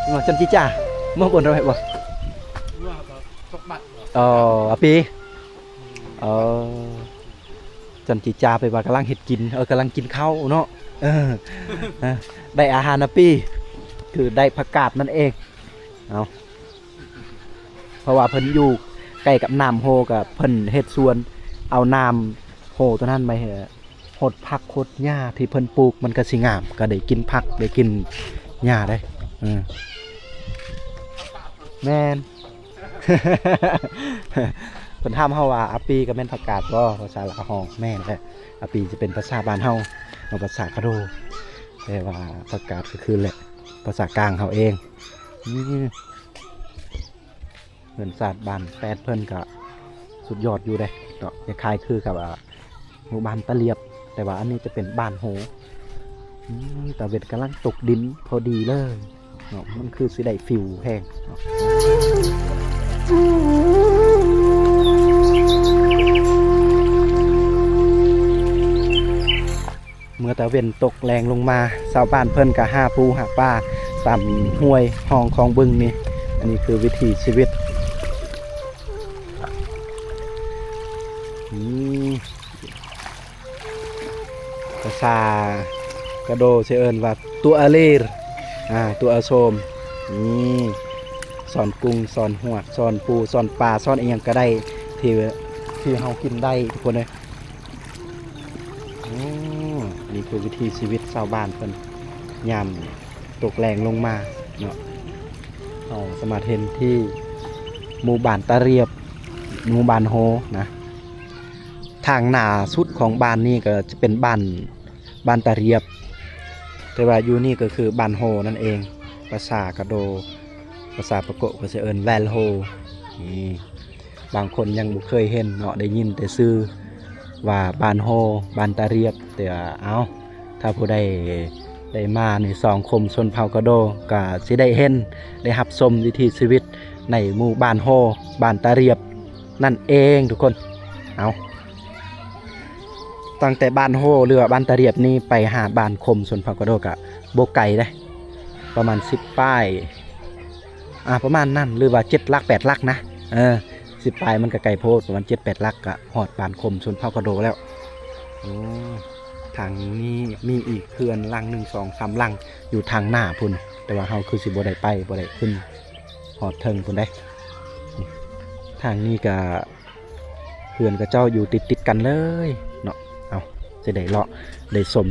ເນາະ ຈັນຈີຈາ ເມືອບົນເຮົາເຮັດບໍ່? ເອີ ອາປີ ເອີ ຈັນຈີຈາ ແປວ່າກຳລັງເຮັດກິນ ເອີ ກຳລັງກິນເຂົ້າເນາະ ເອີ ເອີ ໄດ້ອາຫານອາປີ ຄືໄດ້ຜັກກາດນັ້ນເອງ ເອົາ ເພາະວ່າເພິ່ນຢູ່ໃກ້ກັບນ້ຳໂຮ ກໍເພິ່ນເຮັດສວນ ເອົານ້ຳໂຮຕົວນັ້ນໄປ ເອີ ຫົດຜັກຫົດຫຍ້າທີ່ເພິ່ນປູກ ມັນກໍຊິງາມ ກໍໄດ້ກິນຜັກ ໄດ້ກິນຫຍ້າໄດ໋ ເອີ ແມ່ນ ເພິ່ນຖາມເຮົາວ່າ ອາປີກໍແມ່ນຜັກກາດບໍ່? ພາສາລາວເຮົາ ແມ່ນແຫຼະ ອາປີຈະເປັນພາສາບ້ານເຮົາເນາະ ພາສາກະໂດ ແຕ່ວ່າຜັກກາດກໍຄືແຫຼະ ພາສາກາງເຮົາເອງ ອືມ. ເຮືອນຊານບ້ານແປດເພິ່ນກະສຸດຍອດຢູ່ເດ້ເນາະ ຄ້າຍໆຄືກັບ ອາ ໝູ່ບ້ານຕາລຽບ ແຕ່ວ່າອັນນີ້ຈະເປັນບ້ານໂຮ ອືມ ຕາເວັນກຳລັງຕົກດິນພໍດີເລີຍເນາະ ມັນຄືຊິໄດ້ຟີວແຮງເນາະ. ເມື່ອຕາເວັນຕົກແລງລົງມາ ຊາວບ້ານເພິ່ນກໍຫາປູຫາປາຕາມຫ້ວຍຮ່ອງຂອງບຶງນີ້ ອັນນີ້ຄືວິຖີຊີວິດ ອືມ ພາສາກະໂດຊິເອີ້ນວ່າ ຕົວອາເລຣ ອາ ຕົວອາໂຊມ ນີ້ ຊ້ອນກຸ້ງ ຊ້ອນຫວກ ຊ້ອນປູ ຊ້ອນປາ ຊ້ອນອີ່ຫຍັງກໍໄດ້ ທີ່ ທີ່ເຮົາກິນໄດ້ ທຸກຄົນເອີຍ. ໂອ້ ນີ້ຄືວິຖີຊີວິດຊາວບ້ານເພິ່ນ ຍາມຕົກແລງລົງມາເນາະ ເຮົາສາມາດເຫັນທີ່ໝູ່ບ້ານຕາລຽບ ໝູ່ບ້ານໂຮນະ ທາງໜ້າສຸດຂອງບ້ານນີ້ກໍຈະເປັນບ້ານ ບ້ານຕາລຽບ ແຕ່ວ່າຢູ່ນີ້ກໍຄືບ້ານໂຮນັ້ນເອງ ພາສາກະໂດ ພາສາປາໂກະກໍຊິເອີ້ນແວລໂຮ ນີ້ ບາງຄົນຍັງບໍ່ເຄີຍເຫັນເນາະ ໄດ້ຍິນແຕ່ຊື່ວ່າບ້ານໂຮ ບ້ານຕາລຽບ ແຕ່ວ່າ ເອົ້າ ຖ້າຜູ້ໃດໄດ້ມາໃນຊ່ອງຄົມຊົນເຜົ່າກະໂດ ກໍຊິໄດ້ເຫັນ ໄດ້ຮັບຊົມວິຖີຊີວິດໃນໝູ່ບ້ານໂຮ ບ້ານຕາລຽບນັ້ນເອງທຸກຄົນ ເອົ້າ. ຕັ້ງແຕ່ບ້ານໂຮ ຫຼືວ່າບ້ານຕາລຽບນີ້ໄປຫາບ້ານຄົມຊົນເຜົ່າກະໂດກະບໍ່ໄກເດ້ ປະມານສິບປາຍ ອາ ປະມານນັ້ນ ຫຼືວ່າເຈັດຫຼັກແປດຫຼັກນະ ເອີ ສິບປາຍມັນກະໄກໂພດ ປະມານເຈັດແປດຫຼັກກະຮອດບ້ານຄົມຊົນເຜົ່າກະໂດແລ້ວ. ໂອ້ ທາງນີ້ມີອີກເຮືອນຫຼັງໜຶ່ງ ສອງ ສາມຫຼັງຢູ່ທາງໜ້າພຸ້ນ ແຕ່ວ່າເຮົາຄືຊິບໍ່ໄດ້ໄປ ບໍ່ໄດ້ຂຶ້ນຮອດເທິງພຸ້ນເດ້. ທາງນີ້ກະ ເຮືອນເຂົາເຈົ້າຢູ່ຕິດໆກັນເລີຍເນາະ ເອົ້າ ຈະໄດ້ເລາະໄດ້ຊົມ.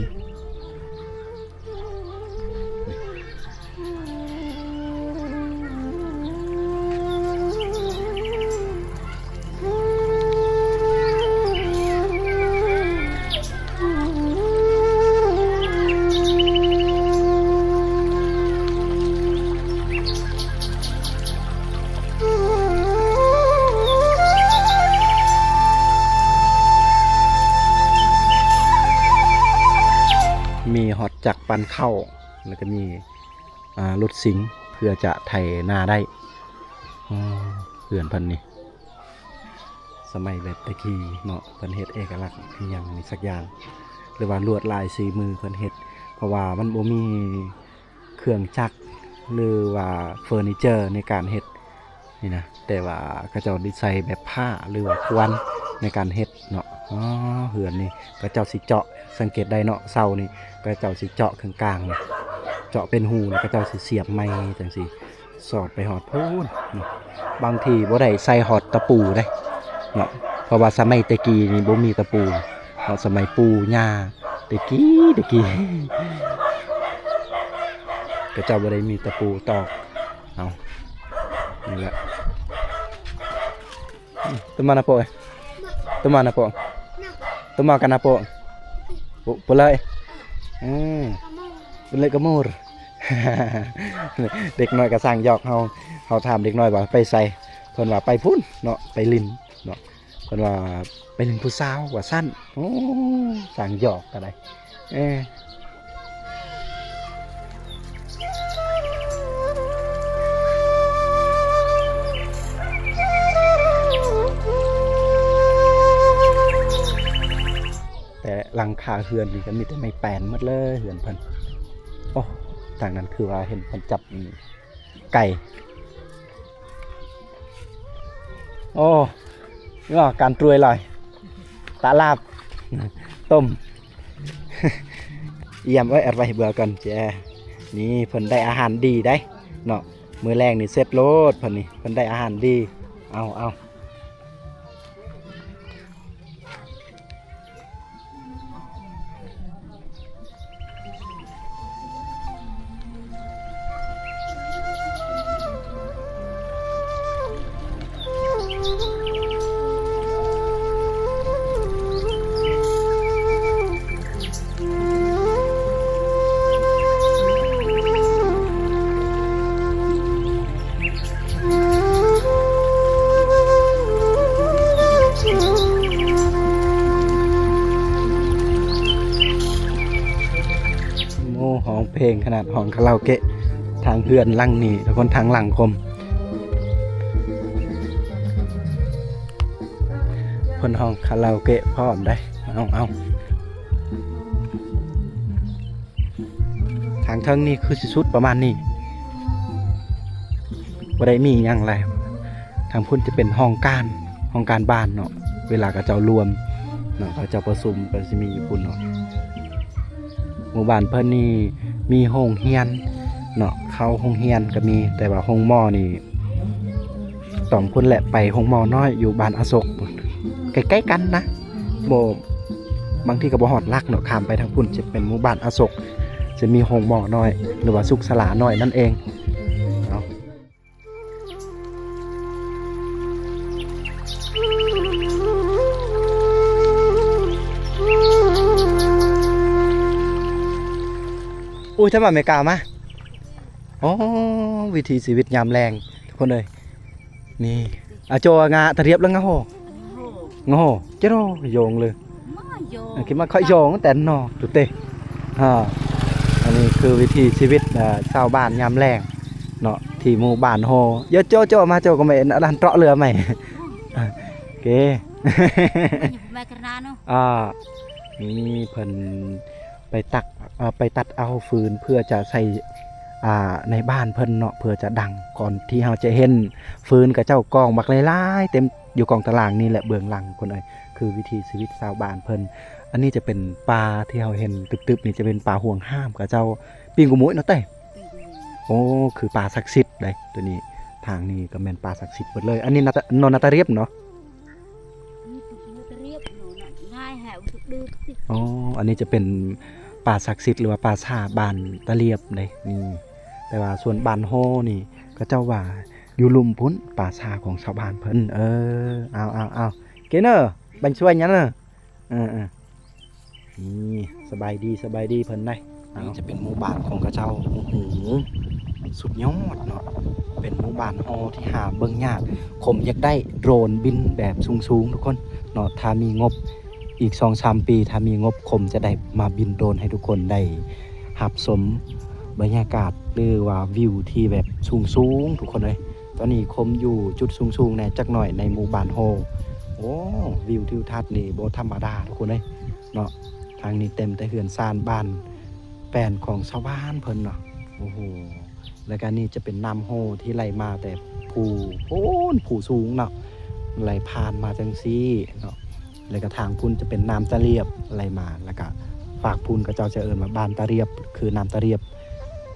ມີຮອດຈັກປັ່ນເຂົ້າ ແລ້ວກໍມີ ອ່າ ລົດຊິງ ເພື່ອຈະໄຖນາໄດ້. ອືມ ເຮືອນເພິ່ນນີ້ ສະໄໝແບບແຕ່ກີ້ເນາະ ເພິ່ນເຮັດເອກະລັກອີ່ຫຍັງນີ້ສັກຢ່າງ ຫຼືວ່າລວດລາຍສີມືເພິ່ນເຮັດ ເພາະວ່າມັນບໍ່ມີເຄື່ອງຈັກ ຫຼືວ່າເຟີນີເຈີໃນການເຮັດນີ້ນະ, ແຕ່ວ່າເຂົາເຈົ້າໄດ້ໃຊ້ແບບຜ້າ ຫຼືວ່າກວນໃນການເຮັດເນາະ. ອໍ ເຮືອນນີ້ເຂົາເຈົ້າຊິເຈາະ, ສັງເກດໄດ້ເນາະ, ເສົານີ້ເຂົາເຈົ້າຊິເຈາະເຄິ່ງກາງນີ້ ເຈາະເປັນຮູ ແລ້ວເຂົາເຈົ້າຊິສຽບໄມ້ຈັ່ງຊີ້ ສອດໄປຮອດພຸ້ນເນາະ. ບາງທີບໍ່ໄດ້ໃສ່ຮອດຕະປູເດ້ເນາະ, ເພາະວ່າສະໄໝແຕ່ກີ້ນີ້ບໍ່ມີຕະປູເນາະ, ສະໄໝປູ່ຍ່າແຕ່ກີ້ແຕ່ກີ້ ເຂົາເຈົ້າບໍ່ໄດ້ມີຕະປູຕອກ. ເອົາ ນີ້ແຫຼະ. Teman apa? Teman apa? Temakan apa? Pu-, pulai. Hmm. Pulai kemur. ເດັກນ້ອຍກໍຊ່າງຫຍອກເຮົາ, ເຮົາຖາມເດັກນ້ອຍວ່າໄປໃສ, ເພິ່ນວ່າໄປພຸ້ນເນາະ, ໄປຫຼິ້ນເນາະ, ເພິ່ນວ່າໄປຫຼິ້ນຜູ້ສາວວ່າຊັ້ນ. ໂອ້ ຊ່າງຫຍອກກໍໄດ້. ເອີ ແຕ່ຫຼັງຄາເຮືອນນີ້ກໍມີແຕ່ໄມ້ແປ້ນໝົດເລີຍ ເຮືອນເພິ່ນ. ໂອ້ ທາງນັ້ນຄືວ່າເຫັນເພິ່ນຈັບ ໄກ່. ໂອ້ ນີ້ວ່າການຕຣວຍລາຍ ຕະລາບ ຕົ້ມ ຢ້ຽມ. ເອີຍ ເອົາໄວ້ໃຫ້ເບື່ອກ່ອນແຈ. ນີ້ເພິ່ນໄດ້ອາຫານດີໄດ໋ເນາະ, ມື້ແລງນີ້ເສັດໂລດເພິ່ນນີ້, ເພິ່ນໄດ້ອາຫານດີ. ເອົາ ເອົາ. ໂອ້ ຮ້ອງເພງຂະໜາດ ຮ້ອງຄາຣາໂອເກະ. ທາງເຮືອນຫຼັງນີ້ ທຸກຄົນ, ທາງຫຼັງຄົມ ເພິ່ນຮ້ອງຄາຣາໂອເກະພ້ອມໄດ໋. ເອົາ ເອົາ. ທາງເທິງນີ້ຄືຊິສຸດປະມານນີ້, ບໍ່ໄດ້ມີຫຍັງຫຼາຍ. ທາງພຸ້ນຈະເປັນຫ້ອງການ, ຫ້ອງການບ້ານເນາະ, ເວລາເຂົາເຈົ້າລວມເນາະ, ເຂົາເຈົ້າປະຊຸມກໍຊິມີຢູ່ພຸ້ນເນາະ. ໝູ່ບ້ານເພິ່ນນີ້ມີໂຮງຮຽນເນາະ, ເຂົ້າໂຮງຮຽນກໍມີ, ແຕ່ວ່າໂຮງໝໍນີ້ ຕ້ອງພຸ້ນແຫຼະ, ໄປໂຮງໝໍນ້ອຍຢູ່ບ້ານອາສົກ ໃກ້ໆກັນນະ. ບໍ່ ບາງທີກໍບໍ່ຮອດຫຼັກເນາະ, ຂ້າມໄປທາງພຸ້ນຈະເປັນໝູ່ບ້ານອາສົກ, ຈະມີໂຮງໝໍນ້ອຍ ຫຼືວ່າສຸກສາລານ້ອຍນັ້ນເອງ. ເອົາ ໂອ້ຍ ທຳມາເມກາມາ. ອໍ ວິຖີຊີວິດຍາມແລງ ທຸກຄົນເອີຍ. ນີ້ ອາໂຈ ງາຕະລຽບລະງາໂຮ ງາໂຮ ເຈໂຣ ໂຍງເລີຍ ມາໂຍງ ອາ ຄິດມາຄ່ອຍໂຍງແຕ່ນອກຕຸເຕ. ອ່າ ອັນນີ້ຄືວິຖີຊີວິດ ອ່າ ຊາວບ້ານຍາມແລງເນາະ ທີ່ໝູ່ບ້ານໂຮ. ເຢ ໂຈ ໂຈ ມາໂຈ ກໍແມ່ນອັນນັ້ນເຕາະເຫຼືອໃໝ່ ເກ ແມ່ກະນາເນາະ. ອ່າ ນີ້ເພິ່ນ ໄປຕັກ ເອີ ໄປຕັດເອົາຟືນເພື່ອຈະໃສ່ ອ່າ ໃນບ້ານເພິ່ນເນາະ ເພື່ອຈະດັງ. ກ່ອນທີ່ເຮົາຈະເຫັນຟືນ ເຂົາເຈົ້າກອງບັກຫຼາຍໆ ເຕັມຢູ່ກອງຕະລ່າງນີ້ແຫຼະ ເບື້ອງຫຼັງພຸ້ນເອີຍ ຄືວິຖີຊີວິດຊາວບ້ານເພິ່ນ. ອັນນີ້ຈະເປັນປ່າທີ່ເຮົາເຫັນຕຶບໆນີ້ ຈະເປັນປ່າຫ່ວງຫ້າມເຂົາເຈົ້າ ປີງກຸມຸຍເນາະແຕ່. ໂອ້ ຄືປ່າສັກສິດເດ້ໂຕນີ້. ທາງນີ້ກໍແມ່ນປ່າສັກສິດເບິດເລີຍ. ອັນນີ້ໜ້າຕາ ໜ້າຕາລຽບເນາະ. ອໍ ອັນນີ້ຈະເປັນປ່າສັກສິດ ຫຼືວ່າປ່າຊ້າບ້ານຕາລຽບເດ້. ນີ້ ແຕ່ວ່າສ່ວນບ້ານໂຮນີ້ ເຂົາເຈົ້າວ່າຢູ່ລຸ່ມພຸ້ນ ປ່າຊ້າຂອງຊາວບ້ານເພິ່ນ. ເອີ ເອົາ ເອົາ ເອົາ ເກເນີ ບັນຊວຍຫຍັງເນີ. ເອີ ເອີ ນີ້ ສະບາຍດີ ສະບາຍດີເພິ່ນໄດ໋. ນີ້ຈະເປັນໝູ່ບ້ານຂອງເຂົາເຈົ້າ. ໂອ້ໂຫ ສຸດຍອດເນາະ ເປັນໝູ່ບ້ານໂຮທີ່ຫາເບິ່ງຍາກ. ຄົມຢາກໄດ້ໂດຣນບິນແບບສູງໆ ທຸກຄົນເນາະ. ຖ້າມີງົບອີກສອງສາມປີ ຖ້າມີງົບ ຄົມຈະໄດ້ມາບິນໂດຣນໃຫ້ທຸກຄົນໄດ້ຮັບຊົມບັນຍາກາດ ຫຼືວ່າວິວທີ່ແບບສູງໆ ທຸກຄົນເອີຍ. ຕອນນີ້ຄົມຢູ່ຈຸດສູງໆແດ່ຈັກໜ້ອຍໃນໝູ່ບ້ານໂຮ. ໂອ້ ວິວທິວທັດນີ້ບໍ່ທຳມະດາ ທຸກຄົນເອີຍເນາະ. ທາງນີ້ເຕັມແຕ່ເຮືອນຊານບ້ານ ແປນຂອງຊາວບ້ານເພິ່ນເນາະ. ໂອ້ໂຫ ແລ້ວກະນີ້ຈະເປັນນ້ຳໂຮທີ່ໄຫຼມາແຕ່ພູໂພ້ນ ພູສູງເນາະ ໄຫຼຜ່ານມາຈັ່ງຊີ້ເນາະ. ແລ້ວກະທາງພຸ້ນຈະເປັນນ້ຳຕາລຽບໄຫຼມາ ແລ້ວກະຟາກພຸ້ນເຂົາເຈົ້າຈະເອີ້ນວ່າບ້ານຕາລຽບ ຄືນ້ຳຕາລຽບ.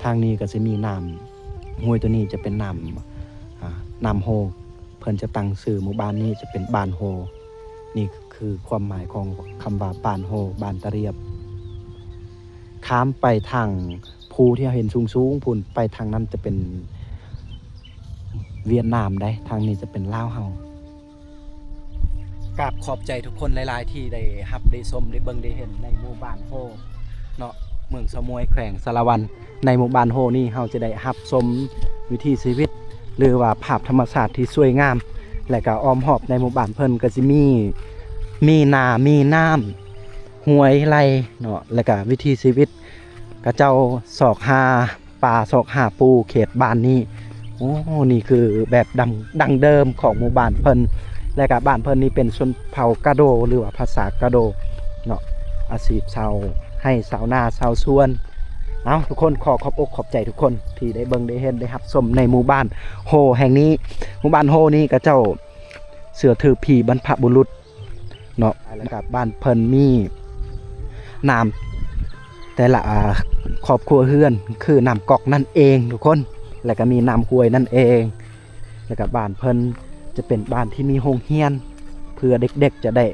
ທາງນີ້ກະຊິມີນ້ຳ ຫ້ວຍໂຕນີ້ຈະເປັນນ້ຳ ອ່າ ນ້ຳໂຮ ເພິ່ນຈະຕັ້ງຊື່ໝູ່ບ້ານນີ້ຈະເປັນບ້ານໂຮ. ນີ້ຄືຄວາມໝາຍຂອງຄຳວ່າບ້ານໂຮ ບ້ານຕາລຽບ. ຂ້າມໄປທາງພູທີ່ເຮົາເຫັນສູງໆພຸ້ນ ໄປທາງນັ້ນຈະເປັນຫວຽດນາມໃດ໋ ທາງນີ້ຈະເປັນລາວເຮົາ. ກາບຂອບໃຈທຸກຄົນຫຼາຍໆ ທີ່ໄດ້ຮັບໄດ້ຊົມໄດ້ເບິ່ງໄດ້ເຫັນໃນໝູ່ບ້ານໂຮເນາະ ເມືອງສະໝວຍ ແຂວງສາລະວັນ. ໃນໝູ່ບ້ານໂຮນີ້ ເຮົາຈະໄດ້ຮັບຊົມວິຖີຊີວິດ ຫຼືວ່າພາບທຳມະຊາດທີ່ສວຍງາມ ແລະກະອ້ອມຮອບໃນໝູ່ບ້ານເພິ່ນກະຊິມີ ມີນາ ມີນ້ຳ ຫ້ວຍໄຫຼເນາະ ແລະກະວິຖີຊີວິດ ເຂົາເຈົ້າຊອກຫາປາ ຊອກຫາປູ ເຂດບ້ານນີ້. ໂອ້ ນີ້ຄືແບບດັງ ດັ້ງເດີມຂອງໝູ່ບ້ານເພິ່ນ ແລະກະບ້ານເພິ່ນນີ້ເປັນຊົນເຜົ່າກະໂດ ຫຼືວ່າພາສາກະໂດເນາະ ອາຊີບຊາວໄຮ່ຊາວນາຊາວສວນ. ເອົາ ທຸກຄົນ ຂໍຂອບອົກຂອບໃຈທຸກຄົນທີ່ໄດ້ເບິ່ງໄດ້ເຫັນໄດ້ຮັບຊົມໃນໝູ່ບ້ານໂຮແຫ່ງນີ້. ໝູ່ບ້ານໂຮນີ້ເຂົາເຈົ້າເຊື່ອຖືຜີບັນພະບຸລຸດເນາະ ແລ້ວກະບ້ານເພິ່ນມີນ້ຳແຕ່ລະ ອ່າ ຄອບຄົວເຮືອນ ຄືນ້ຳກອກນັ້ນເອງທຸກຄົນ ແລ້ວກະມີນ້ຳຫ້ວຍນັ້ນເອງ. ແລ້ວກະບ້ານເພິ່ນຈະເປັນບ້ານທີ່ມີໂຮງຮຽນ ເພື່ອເດັກໆຈະໄດ້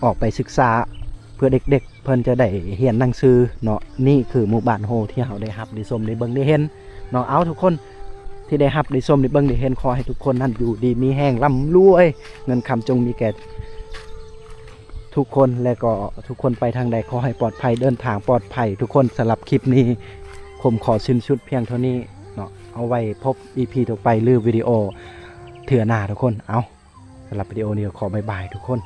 ອອກໄປສຶກສາ ເພື່ອເດັກໆເພິ່ນຈະໄດ້ຮຽນໜັງສືເນາະ. ນີ້ຄືໝູ່ບ້ານໂຮທີ່ເຮົາໄດ້ຮັບໄດ້ຊົມໄດ້ເບິ່ງໄດ້ເຫັນເນາະ. ເອົາ ທຸກຄົນທີ່ໄດ້ຮັບໄດ້ຊົມໄດ້ເບິ່ງໄດ້ເຫັນ ຂໍໃຫ້ທຸກຄົນນັ້ນຢູ່ດີມີແຮງ ລ່ຳລວຍ ເງິນຄຳຈົ່ງມີແກ່ທຸກຄົນ ແລະກໍທຸກຄົນໄປທາງໃດຂໍໃຫ້ປອດໄພ ເດີນທາງປອດໄພທຸກຄົນ. ສຳລັບຄລິບນີ້ ຜົມຂໍສິ້ນສຸດພຽງເທົ່ານີ້ເນາະ. ເອົາໄວ້ພົບອີພີຕໍ່ໄປ ຫຼືວິດີໂອເທື່ອໜ້າທຸກຄົນ. ເອົາ ສຳລັບວິດີໂອນີ້ກໍຂໍບາຍບາຍທຸກຄົນ.